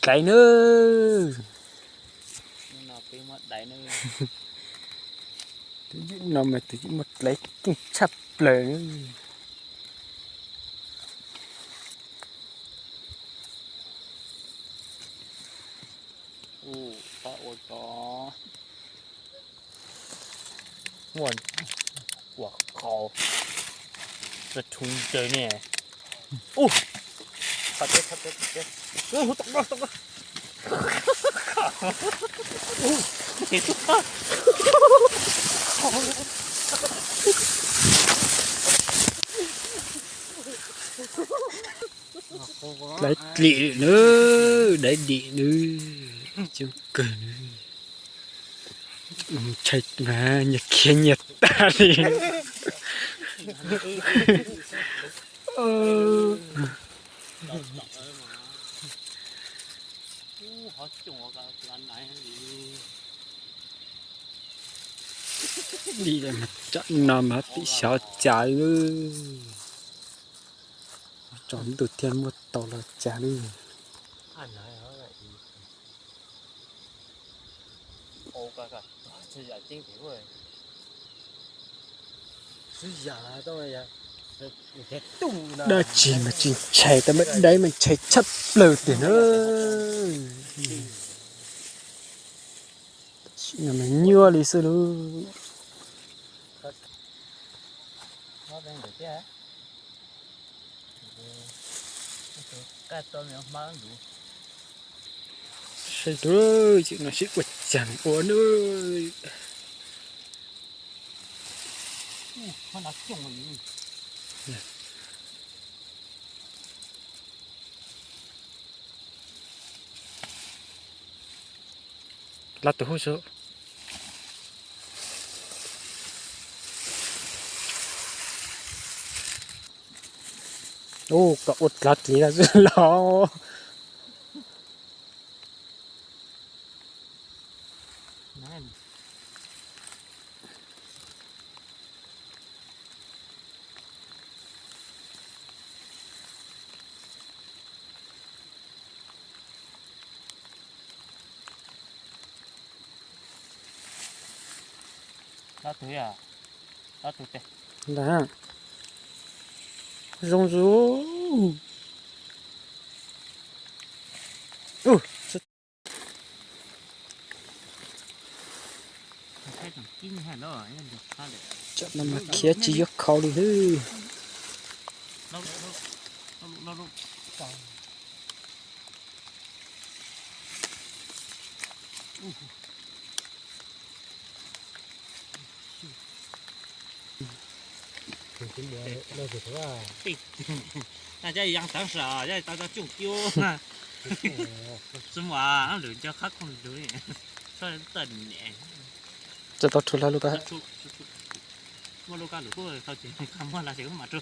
daiv nawb. Tus yim no mas tus yim muaj dlaiv keej tshaj plaws nawb. Ua, ua qau, tsa thum ntawd ne. Ub, txhob teb, txhob teb, txhob teb. Ub, tau koj, tau koj. Daiv dim nawb, daiv dim nawb, coob kawg nawb. Ntshai mas nyias khiav nyias tag li. Dim mas tsam no mas pib xyov cas li. Tsaus ntuj thiaj muaj tau los cas li. Dab tsi mas tsis ntshai, tau mas daiv mas ntshai tshaj plaws tiag na. Sim no mas nyuaj li xwb lauj. Saib tus, sim no sib ua cas ua na. Lav tus hub xwb. Ub, kom ua dlav dliv los xwb los. Ntag, zoo zoo. Tsam no mas khiav tsis yuav khau li hwb. Tsis muaj lwm nco qab khoom lwm. Tsis tau rhu lawm lub kab. Muaj lub kab lwm kuj tau ces muaj lawm ces kuj mam rhu.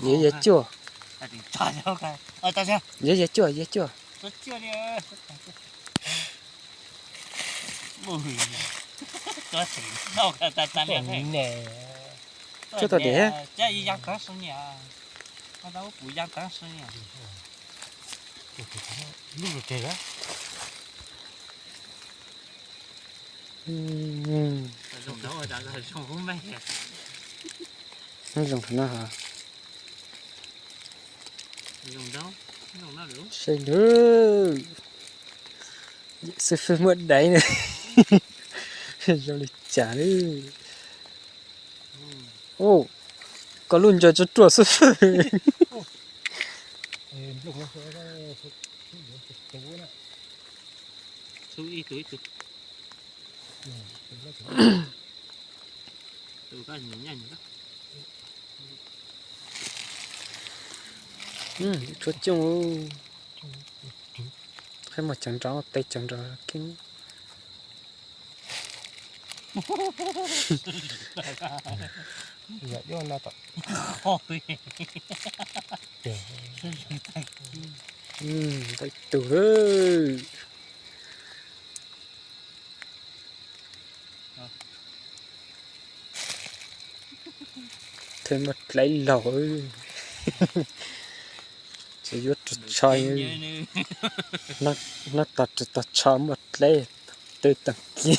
Yog yog cuaj. Yog yog cuaj, yog cuaj. Cuaj tau diam. Zoo no ha. Saib lawm. Xib fwb muab daiv na. Zoo li cas lawm. Koj lub ntsaws tsuag ruaj xwb. Tshuav coob. Qhib muag cov nrov, tes cov nrov keeb. Ntau tus. Thiaj muaj dlaiv laug. Yuav rau tsho, noj tag rau tag tsho muaj dleb, twb tag kis.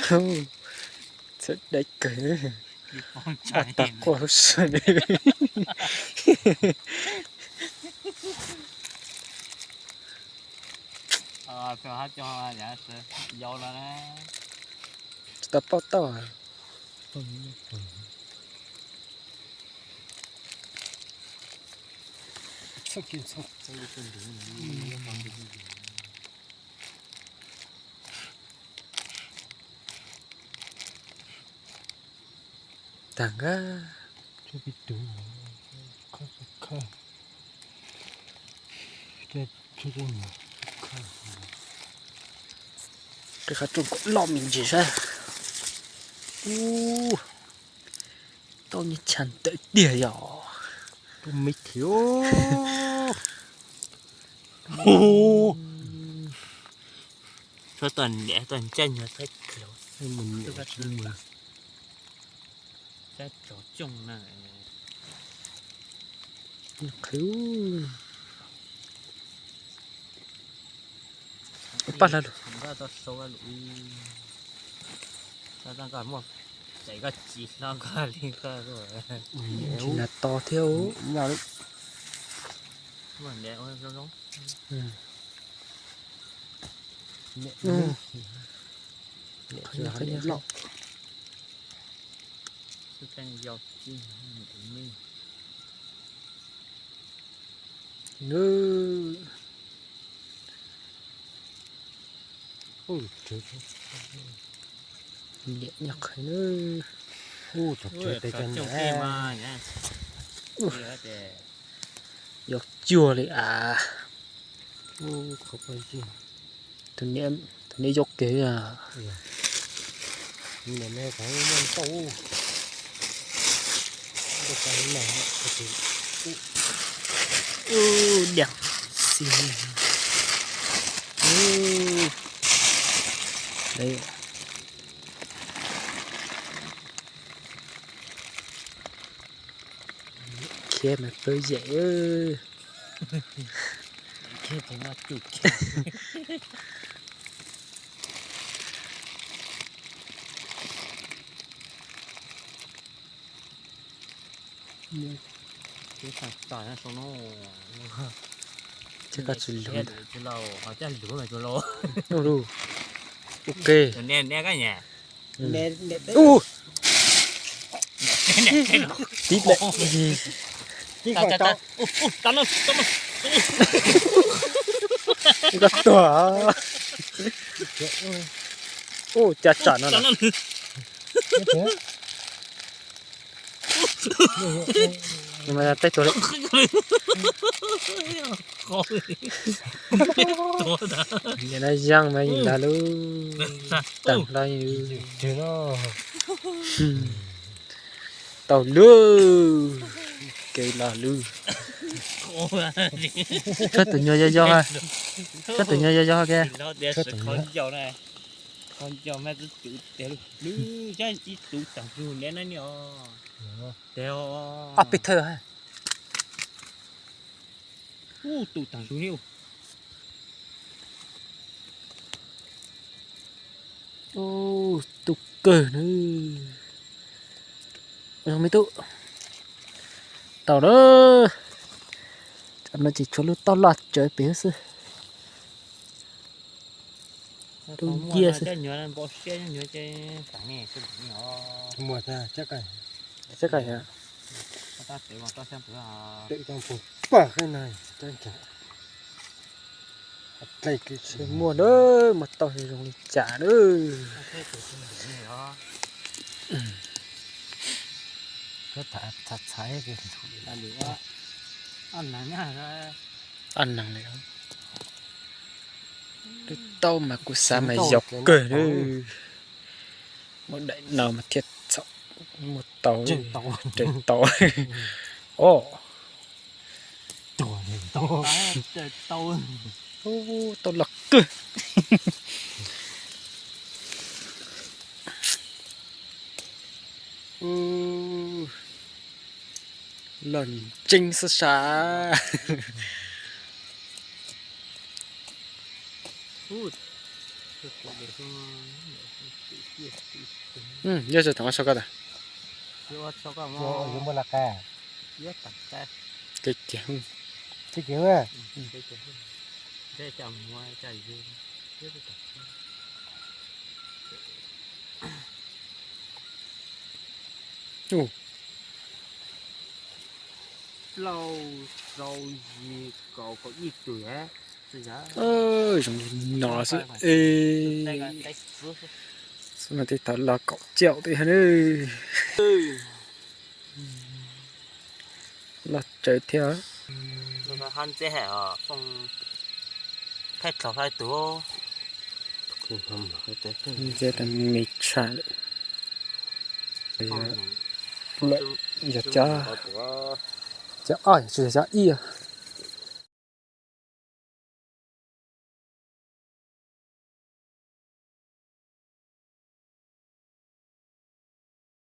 Txawm dai kawg, a tas quaj hauv sab. Tsis tau paub tau. Tag nka, qhov rooj loj me ntsis sab. Ub, tau nyiaj tshaj ntawm tiag yom. Tub me thiab. Txhob tau niam tau ncaij nyuag thaib khaus. Qhwv. Paj hla lug. Tsis nas to thiab. Niam nyuag qhwv na. Yog cuag li as. Tus niam, tus niam yau kev. Diam xi. Khiav mas pawg yam. Ces koj tsis luv. Ua luj. Ok. Tib daim. Koj tuag. Ua cas tsam no lawm. Tej tuag li. Nim no yeej mas yeej lag lub tag hlo. Tau lub kev los lub. Tshuab tus nyuag yog yog, tshuab tus nyuag yog yog ke. Ob peb thawj. Ub, tus tag zus ni. Ub, tus kawg na. Zoo me tub. Tau lawm. Tam no ces tshuav lub taub loj tsawv pem xwb. Lub nciab xwb. Muaj, muaj na, mas tau zoo li cas na. Ob neeg li. Lub taub mas kuv xav mas yau kawg. Muaj daim no mas thiaj txhaum, muaj tau, raws tau. Os, tau loj kawg. Loj ntseeb xwb sas. Yog tsis tau ua sau koj tas. Plaub rau yim kaum kaum ib tug. Zoo li no xwb. Xwb no tej thaum los kaum caum tej ha. Loj tsawv thiab. Ntxeb tas me tshaj lawm. Yog cov, cov ob tsis yog cov ib.